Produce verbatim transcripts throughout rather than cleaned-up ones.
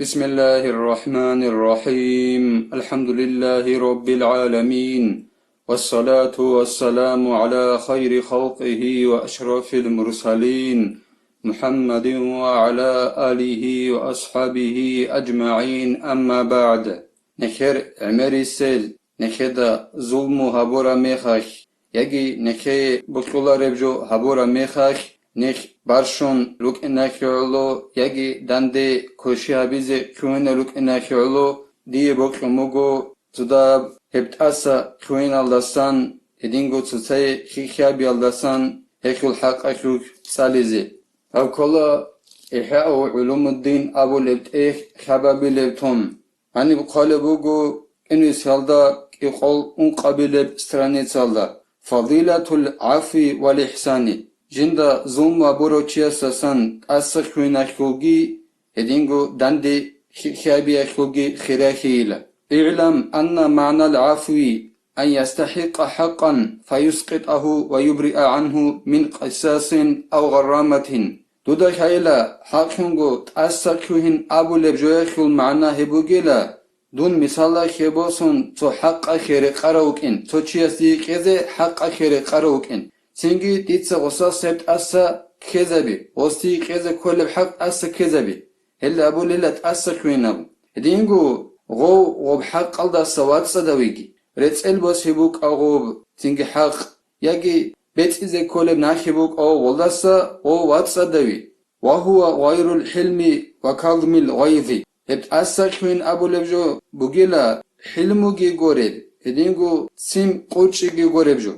بسم الله الرحمن الرحيم. الحمد لله رب العالمين. والصلاة والسلام على خير خلقه وأشرف المرسلين محمد وعلى آله وأصحابه أجمعين. أما بعد. Нехер гӀемерисел, нехеда зулму гьабураб мехалъ, яги нехее бокьулареб жо гьабураб мехалъ, нех барщун рукӀинахье гӀоло, яги данде квеши гьабизе ккугьине рукӀинахье гӀоло, дие бокьун буго цо дагьаб гьеб тӀаса ккугьиналдасан, гьединго цоцае хихьабиялдасан гьелъул хӀакъалъулъ цӀализе. Гьаб ккола ИхӀяу гӀулумуддин абулеб тӀехь хабабилеб тун. Гьаниб хъвалеб буго кӀинусиялда кӀикъол ункъабилеб страницалда: «Фадилатул гӀафви вал ихсани», жинда зулму гьабурав чиясасан тӀаса ккугьиналъулги, гьединго данде хихьабиялъулги хиралъийила. «ИгӀлам анна магӀнал гӀафви ан ястахӀикъа хӀакъан фаюскъитӀагьу ва юбриа гӀангьу мин къисасин ав гъарраматин». Дуда лъайила, хӀакълъунго тӀаса ккугьин абулеб жоялъул магӀна гьеб бугила, дун мисалалъе босун цо хӀакъалъе рекъарав вукӀин, цо чияс дие кьезе хӀакъалъе рекъарав вукӀин. Цинги дица гъосас гьеб тӀаса ккезаби, гъос дие кьезе кколеб хӀакъ тӀаса ккезаби. Гьелда абулила тӀаса ккугьин абун. Гьединго гъов гъоб хӀакъалдаса вацӀцӀадавиги, рецӀел босизе букӀа гъоб, цинги хӀакъ, яги бецӀизе кколеб нахъе букӀав гъолдаса гъов вацӀцӀадави. «Ва гьува гъайрул хӀилми ва казмил гъайзи». Гьеб тӀаса ккугьин абулеб жо бугила хӀилмуги гореб, гьединго ццин къурчӀиги гореб жо.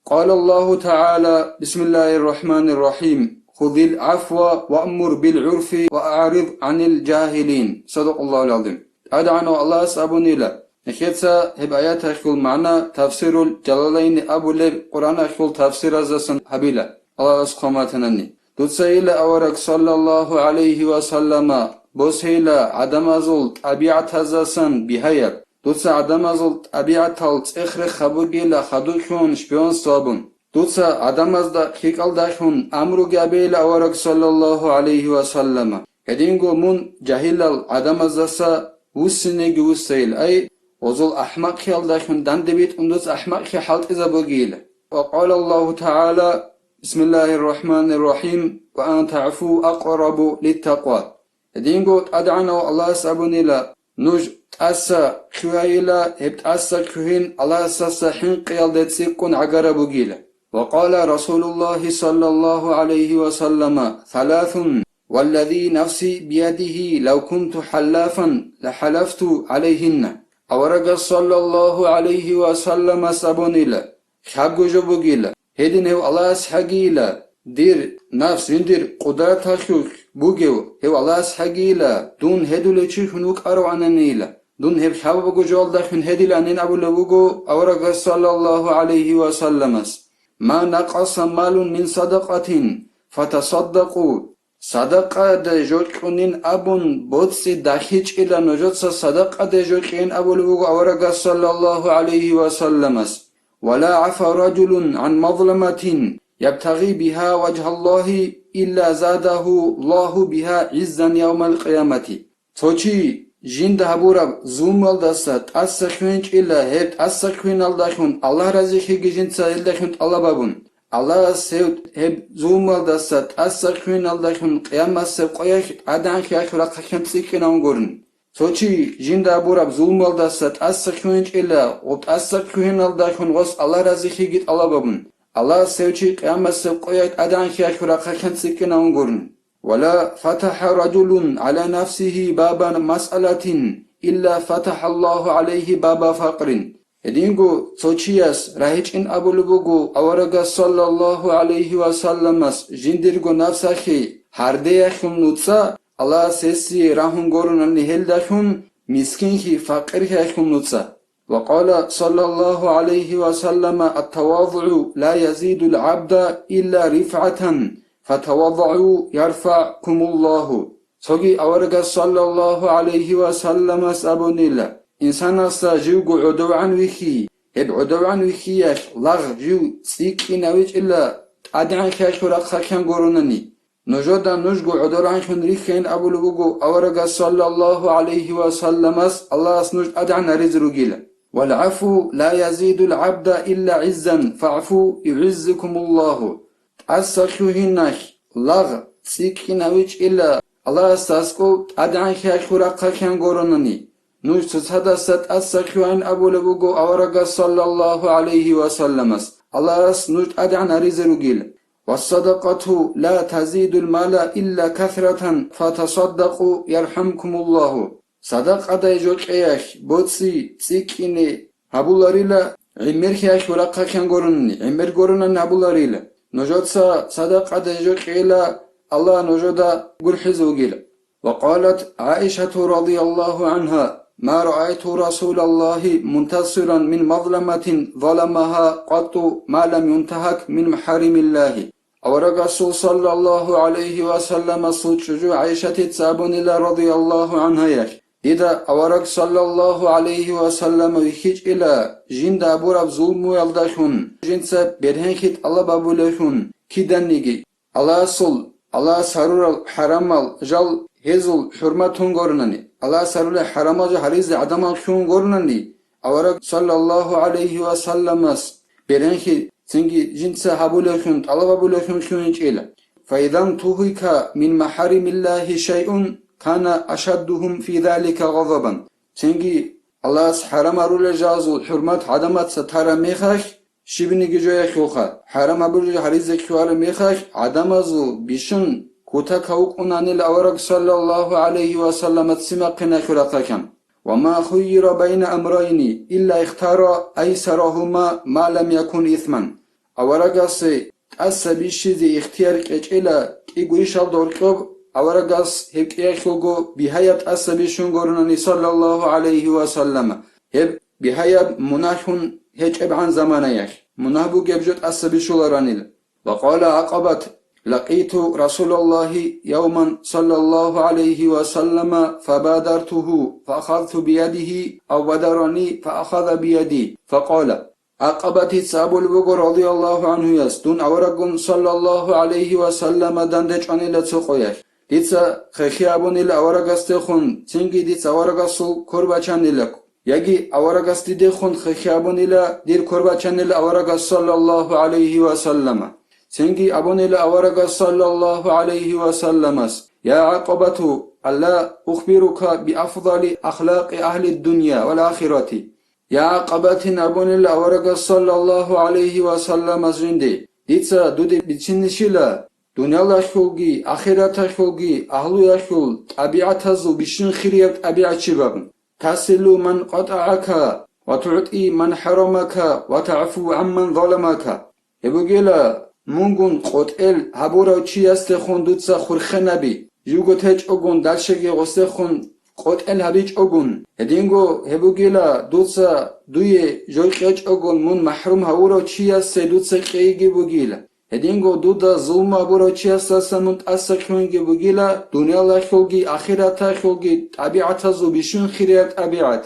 Къала Аллагьу ТагӀала: «Бисмиллагьир рахӀманир рахӀим. Худил гӀафва ваъмур бил гӀурфи ва аърид гӀанил жагьилин». Садакъаллагьул гӀазим. ТӀадегӀанав Аллагьас абунила, нехеца гьеб аяталъул магӀна Тафсирул Жалалайни абулеб Къуръаналъул тафсиразасан гьабила. Аллагьас хъван батанани. Дуцайила авараг саллаллагьу гӀалайгьи ва саллама босейила гӀадамазул тӀабигӀатаздасан бигьаяб. Дуца гӀадамазул тӀабигӀатал цӀех-рех гьабугила хадув лъугьун шпионство абун. Дуца гӀадамазда лъикӀалдалъун амруги гьабейила авараг саллаллагьу гӀалайгьи ва саллама. Гьединго мун жагьилал гӀадамаздаса вуссинеги вуссайил, ай, гъозул ахӀмакълъиялдалъун данде битӀун дуца ахӀмакълъи хӀалтӀизабугейила. Ва къала Аллагьу ТагӀала: «Бисмиллагьир рахӀманир рахӀим. Ва ан тагӀфу акърабу литтакъва». Гьединго ТӀадегӀанав Аллагьас абунила, нуж тӀаса ккугьайила, гьеб тӀаса ккугьин Аллагьасдаса хӀинкъиялде цӀикӀкӀун гӀагараб бугила. Ва къала Расулуллагьи саллаллагьу гӀалайгьи ва саллама: «Саласун, валлази нафси биядигьи, лав кунту хӀаллафан, лахӀалафту гӀалайгьинна». Аварагас саллаллагьу гӀалайгьи ва салламас абунила, лъабго жо бугила. Гьедин гьев Аллагьас хӀагийила, дир нафс жиндир къудраталъулъ бугев, гьев Аллагьас хӀагийила, дун гьедулев чи хьун вукӀаравгӀананийила. Дун гьеб лъабабго жоялдалъун гьедиланин абулеб буго аварагас саллаллагьу гӀалайгьи ва салламас: «Ма накъаса малун мин садакъатин, фатасаддакъу». Садакъаде жо кьунин абун боцӀи дахичӀила нужеца садакъаде жо кьейин абулеб буго аварагас саллаллагьу гӀалайгьи ва салламас. «Ва ла гӀафа ражулун гӀан мазламатин ябтагъи бигьа важгьаллагьи илла задагьу Ллагьу бигьа гӀиззан явмал къиямати». Цо чи жинда гьабураб зулмалдаса тӀаса хьвинчӀила, гьеб тӀаса хьвиналдалъун Аллагь разилъиги жинца гьелдалъун тӀалаб гьабун. Аллагьас гьев гьеб зулмалдаса тӀаса хьвиналдалъун къиямасеб къоялъ тӀадегӀанлъиялъул рахъалъан цӀикӀкӀинавун гурин. Цо чи жинда гьабураб зулмалдаса тӀаса хьвинчӀила, гъоб тӀаса хьвиналдалъун гъос Аллагь разилъиги тӀалаб гьабун. Аллагьас гьев чи къиямасеб къоялъ тӀадегӀанлъиялъул рахъалъан цӀикӀкӀинавун гурин. «Ва ла фатахӀа ражулун гӀала нафсигьи баба масъалатин, илла фатахӀаллагьу гӀалайгьи баба факърин». Гьединго цо чияс рагьичӀин абулеб буго аварагас саллаллагьу гӀалайгьи ва салламас жиндирго нафсалъе гьардеялъул нуцӀа, Аллагьас гьесие рагьун гурунани гьелдалъун мискинлъи, факъирлъиялъул нуцӀа. Ва къала саллаллагьу гӀалайгьи ва саллама: «Ат-тавазугӀу ла язидул гӀабда илла рифгӀатан, фатавазагӀу ярфагӀкумуллагьу». Цоги аварагас саллаллагьу гӀалайгьи ва салламас абунила: «Инсанасда живго гӀодовгӀан вихьи, гьеб гӀодовгӀан вихьиялъ лагъ жив цӀикӀкӀинавичӀила тӀадегӀанлъиялъул рахъалъан гурунани». Нужеда нужго гӀодоранлъун рихьайин абулеб буго аварагас саллаллагьу гӀалайгьи ва салламас, Аллагьас нуж тӀадегӀан гьаризе ругила. «Вал гӀафу ла язидул гӀабда илла гӀиззан, фагӀфу югӀиззикумуллагьу». ТӀаса хьугьиналъ лагъ цӀикӀкӀинавичӀила Аллагьасда аскӀов тӀадегӀанлъиялъул рахъалъан гуронани. Нуж цоцадаса тӀаса хьугьайин абулеб буго аварагас саллаллагьу гӀалайгьи ва салламас, Аллагьас нуж тӀадегӀан гьаризе ругила. «Вассадакъату ла тазидул мала илла касратан, фатасаддакъу, ярхӀамкумуллагьу». Садакъадай жокьеялъ боцӀи цӀикӀкӀине гьабуларила, гӀемерлъиялъул рахъалъан гуронани, гӀемер гуронани гьабуларила. Нужеца садакъадай жокьейила, Аллагь нужеда гурхӀизе вугила. وقالت عائشة رضي الله عنها: ما رأيت رسول الله منتصرا من مظلمة ظلمها قط ما لم ينتهك من محارم الله. Авараг Расул саллаллагьу гӀалайгьи ва салламасул чӀужу ГӀайшатица абунила радияллагьу гӀанхаялъ: «Дида авараг саллаллагьу гӀалайгьи ва саллама вихьичӀила жинда абураб зулмуялдалъун, жинца бергьенлъи тӀалаб гьабулевлъун киданиги». Аллагьасул, Аллагьас гьарурал хӀарамал жал гьезул хӀурмат тун гуронани, Аллагьас гьарулел хӀарамал жал гьаризе гӀадамал лъугьун гуронани, авараг саллаллагьу гӀалайгьи ва салламас беренлъи цинги жинца гьабулевлъун, тӀалаб гьабулевлъун лъугьинчӀила. فإذا انتهك من محارم الله شيء كان أشدهم في ذلك غضبا. Цинги Аллагьас хӀарам гьарулел жалазул хӀурмат гӀадамаца тараб мехалъ, щибниги жоялъулха, хӀарам гьабулел гьаризе кколареб мехалъ, гӀадамазул бищун кутакав вукӀунанил авараг саллаллагьу гӀалайгьи ва саллама ццин бахъиналъул рахъалъан. وما خير بين أمرين إلا اختار أيسرهما ما لم يكن إثما. Аварагасе тӀаса бищизе ихтияр кьечӀела кӀиго ишалда гьоркьоб, аварагас гьеб кӀиялъулго бигьаяб тӀаса бищун гуронани саллаллагьу гӀалайгьи ва саллама, гьеб бигьаяб мунагьлъун гьечӀебгӀан заманаялъ, мунагь бугеб жо тӀаса бищуларанил. وقال عقبة: لقيت رسول الله يوما صلى الله عليه وسلم فبادرته فأخذت بيده أو بادرني فأخذ بيدي فقال. Акъабатица абулеб буго радияллагьу гӀанхуяс: «Дун авараггун саллаллагьу гӀалайгьи ва саллама данде чӀванила цо къоялъ. Дица хехи абунила аварагасдехун, цинги дица аварагасул квер бачанила, яги аварагас дидехун хехи абунила, дир квер бачанила аварагас саллаллагьу гӀалайгьи ва саллама. Цинги абунила аварагас саллаллагьу гӀалайгьи ва салламас: Я Акъабату, ала ухбирука биафдали ахлакъи ахлид дунья вал ахирати?» Я Акъабатин абунила аварагас саллаллагьу гӀалайгьи ва салламас жинде: «Дица дуде бицинищила дуниялалъулги ахираталъулги агьлуялъул тӀабигӀатазул бищун хирияб тӀабигӀат щибаб? Тасилу ман къатӀагӀака ва тугӀти ман хӀарамака ва тагӀфу гӀамман заламака». Гьеб бугила, мунгун къотӀел гьабурав чиясдехун дуца хурхенаби, живго течӀогун, дальщаги гъосдехун къотӀел гьабичӀогун. Гьединго гьеб бугила, дуца дуе жой кьечӀогун, мун махӀрум гьавурав чиясе дуца кьейги бугила. Гьединго дуда зулму гьабурав чиясдаса мун тӀаса ккунги бугила, дуниялалъулги ахираталъулги тӀабигӀатазул бищун хирияб тӀабигӀат.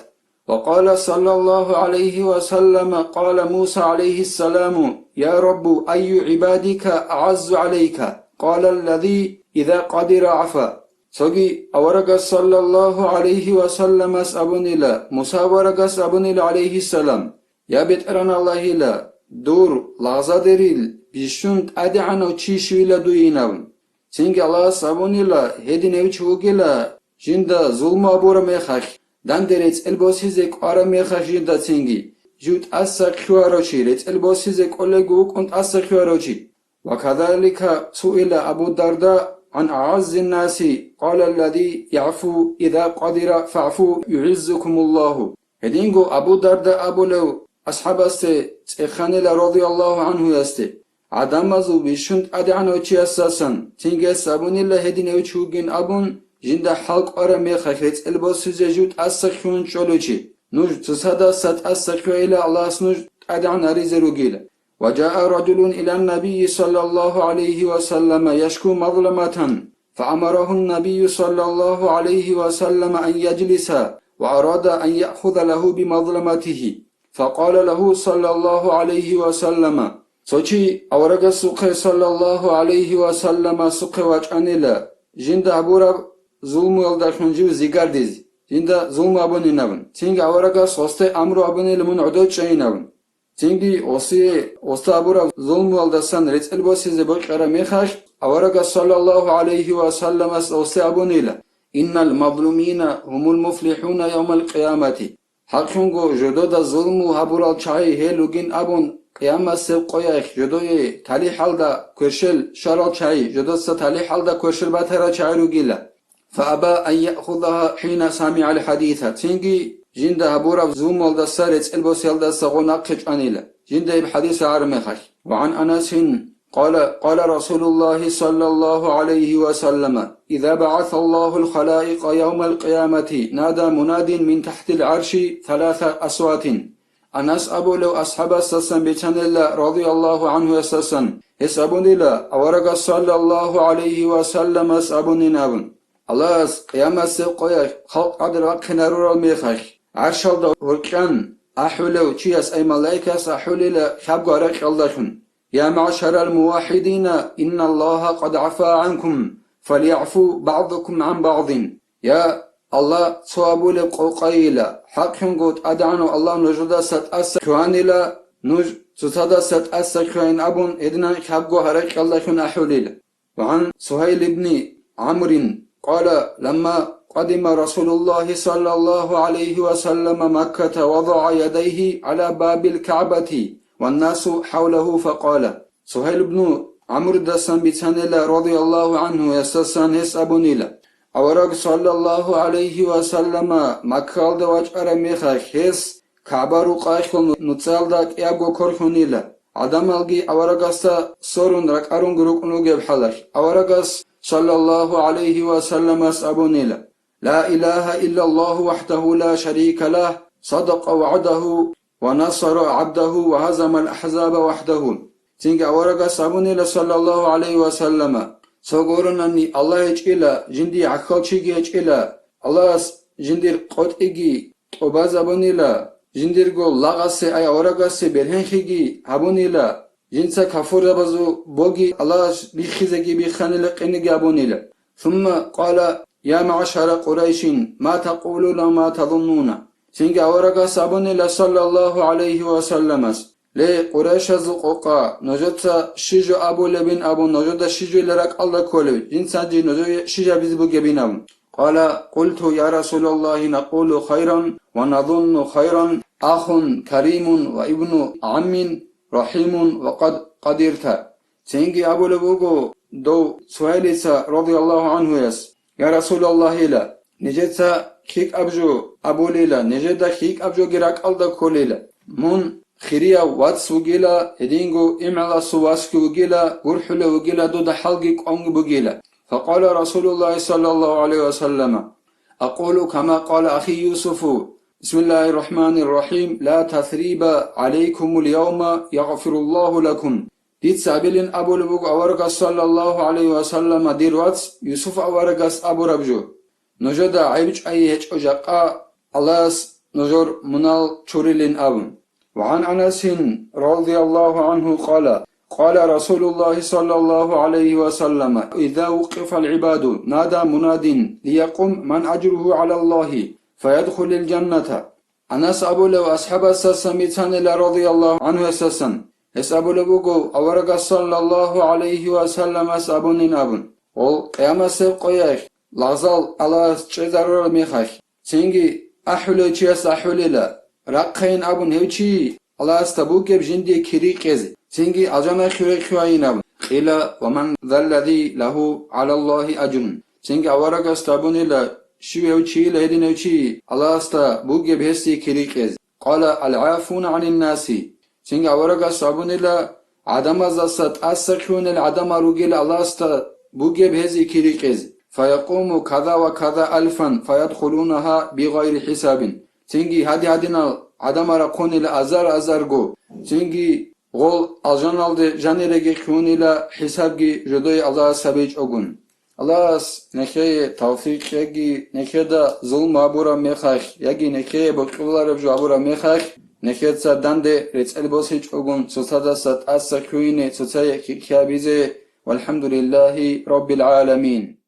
وقال صلى الله عليه وسلم: قال موسى عليه السلام: يا رب، أي عبادك أعز عليك؟ قال: الذي إذا قدر عفا. Цоги аварагас саллаллагьу гӀалайгьи ва салламас абунила, Муса аварагас абунила гӀалайгьиссалам: «Я БетӀергьан Аллагьила, дур лагъзадерил бищун тӀадегӀанав чи щивила дуе инаб?» Цинги Аллагьас абунила, гьединав чи вугила, жинда зулму гьабураб мехалъ, данде рецӀел босизе кӀвараб мехалъ жинда цинги, жив тӀаса ккугьарав чи, рецӀел босизе кӀолего вукӀун тӀаса ккугьарав чи. وكذلك سئل أبو الدرداء عن أعز الناس، قال: الذي يعفو إذا قدر فاعفوا يعزكم الله. Гьединго Абу Дарда абулев асхӀабасде цӀеханила радияллагьу гӀанхуясде, гӀадамазул бищун тӀадегӀанав чиясдасан, цинги гьес абунила гьединав чи вугин абун, жинда хӀал кӀвараб мехалъ рецӀел босизе жив тӀаса ккун чӀолев чи. Нуж цоцадаса тӀаса кквейила, Аллагьас нуж тӀадегӀан гьаризе ругила. وجاء رجل إلى النبي صلى الله عليه وسلم يشكو مظلمة، فأمره النبي صلى الله عليه وسلم أن يجلس، وأراد أن يأخذ له بمظلمته، فقال له صلى الله عليه وسلم: Цо чи аварагасухъе саллаллагьу гӀалайгьи ва салламасухъе вачӀанила, жинда гьабураб зулмуялдалъун жив зигардизе, жинда зулму абунинабун. Цинги аварагас гъосде амру абунила мун гӀодов чӀайинабун. Цинги гъосие гъосда гьабураб зулмуялдасан рецӀел босизе бокьараб мехалъ, аварагас саллаллагьу гӀалайгьи ва салламас гъосде абунила: «Иннал мазлумина гьумул муфлихӀуна явмал къиямати». ХӀакълъунго жодода зулму гьабурал чагӀи гьел ругин абун, къиямасеб къоялъ жодое талихӀалда кверщел щварал чагӀи, жодоца талихӀалда кверщел батарал чагӀи ругила. Фа аба ан яхузагьа хӀина самигӀал хӀадиса, цинги жинда гьабураб зулмуялдаса рецӀел босиялдаса гъо нахъе чӀванила, жинда гьеб хӀадис гьараб мехалъ. Ва гӀан Анасин, قال، قال رسول الله صلى الله عليه وسلم: إذا بعث الله الخلائق يوم القيامة نادى مناد من تحت العرش ثلاث أصوات. Анас абулев асхӀабасдасан бицанила, радияллагьу гӀанхуясдасан, гьес абунила, аварагас саллаллагьу гӀалайгьи ва салламас абунин абун: Аллагьас къиямасеб къоялъ халкъ гӀадаб бахъинарурал мехалъ, гӀаршалда гьоркьан ахӀулев чияс, ай малаикас ахӀулила лъабго гьаракьалдалъун: «Я маъшарал муваххӀидина, инналлагьа къад гӀафа гӀанкум, фальяъфу багӀдукум гӀан багӀдин». Я Аллагь, цо абулеб къокъайила, хӀакълъунго ТӀадегӀанав Аллагь нужедаса тӀаса лъугьанила, нуж цоцадаса тӀаса лъугьайин абун, гьединан лъабго гьаракьалдалъун ахӀулила. وعن سهيل بن عمرو قال: لما قدم رسول الله صلى الله عليه وسلم مكة وضع يديه على باب الكعبة والناس حوله فقال. Сугьайл ибну ГӀамрудасан бицанила, радияллагьу гӀанху, гьесдасан гьес абунила: Авараг саллаллагьу гӀалайгьи ва саллама Маккаялда вачӀараб мехалъ гьес КагӀба рукъалъул нуцӀалда кӀиябго кор лъунила. ГӀадамалги аварагасда сорун ракӀарунги рукӀун ругеб хӀалалъ, аварагас, саллаллагьу гӀалайгьи ва салламас, абунила: «Ла илагьа иллаллагьу вахӀдагьу ла шарика лагь, садакъа вагӀдагьу ва насара гӀабдагьу ва гьазамал ахӀзаба вахӀдагьу». Цинги аварагас абунила, саллаллагьу гӀалайгьи ва саллама: «Цо гуронани Аллагь гьечӀила, жиндие гӀахьал чиги гьечӀила, Аллагьас жиндир къотӀиги тӀубазабунила, жиндирго лагъасе, ай аварагасе бергьенлъиги гьабунила, жинца кафурзабазул боги Аллагьас биххизеги бихханила, къинеги абунила». Сумма къала: «Я маъшара Къурайшин, ма такъулуна ва ма тазуннуна?» Цинги аварагас абунила, саллаллагьу гӀалайгьи ва салламас: «Ле, Къурайшазул къокъа, нужеца щи жо абулебин абун, нужеда щи жойила ракӀалда кколеб, жинцаги нужее щи жабизе бугебин?» абун. Къала: «Къулту, я Расулаллагьи, накъулу хайран ва назунну хайран, ахун каримун ва ибну гӀаммин рахӀимун ва къад къадирта». Цинги абулеб буго дов Сугьайлица, радияллагьу гӀанхуяс: «Я Расулаллагьила, нижеца лъикӀаб жо абулила, нижеда лъикӀаб жоги ракӀалда кколила. Мун хирияв вац вугила, гьединго имгӀаласул васги вугила, гурхӀулев вугила, дуда хӀалги кӀванги бугила». Факъала Расулуллагьи саллаллагьу гӀалайгьи ва саллама: «Акъулу кама къала ахи Юсуфу, бисмиллагьир рахӀманир рахӀим, ла тасриба гӀалайкумул явма, ягъфируллагьу лакум». Дица абилин абулеб буго аварагас, саллаллагьу гӀалайгьи ва саллама, дир вац Юсуф аварагас абураб жо: «Нужеда гӀайиб чӀвайи гьечӀо жакъа, Аллагьас нужер мунал чурилин», абун. وعن أنس رضي الله عنه قال: قال رسول الله صلى الله عليه وسلم: إذا وقف العباد نادى مناد ليقم من أجره على الله فيدخل الجنة. Анас абулев асхӀабасдасан бицанила, радияллагьу гӀанхуясдасан, гьес абулеб буго, аварагас, саллаллагьу гӀалайгьи ва салламас, абунин абун: «Гъол къиямасеб къоялъ лагъзал Аллагьас чӀезарурал мехалъ, цинги ахӀулев чияс ахӀулила, рахъейин абун гьев чи Аллагьасда бугеб жиндие кири кьезе, цинги алжана хирехьугьайин абун». Къила: «Ва ман заллази лагьу гӀалаллагьи ажрун?» Цинги аварагасда абунила: «Щив гьев чийила гьединав чи, Аллагьасда бугеб гьесие кири кьезе?» Къала: «АлгӀафуна гӀаниннаси». Цинги аварагас абунила: «ГӀадамаздаса тӀаса лъугьунел гӀадамал ругел Аллагьасда бугеб гьезие кири кьезе. Фаякъуму каза ва каза алфан фаядхулунагьа бигъайри хӀисабин». Цинги гьади-гьадинал гӀадамал рахъунила азар-азарго. Цинги гъол алжаналде жаниреги лъугьунила, хӀисабги жодое Аллагьас гьабичӀогун. Аллагьас нехее тавфикъ кьеги, нехеда зулму гьабураб мехалъ яги нехее бокьулареб жо гьабураб мехалъ, Нехеца данде рецӀел босичӀогун цоцадаса тӀаса хьуине цоцае хьихьабизе, валхӀамдулиллагьи раббил гӀаламин.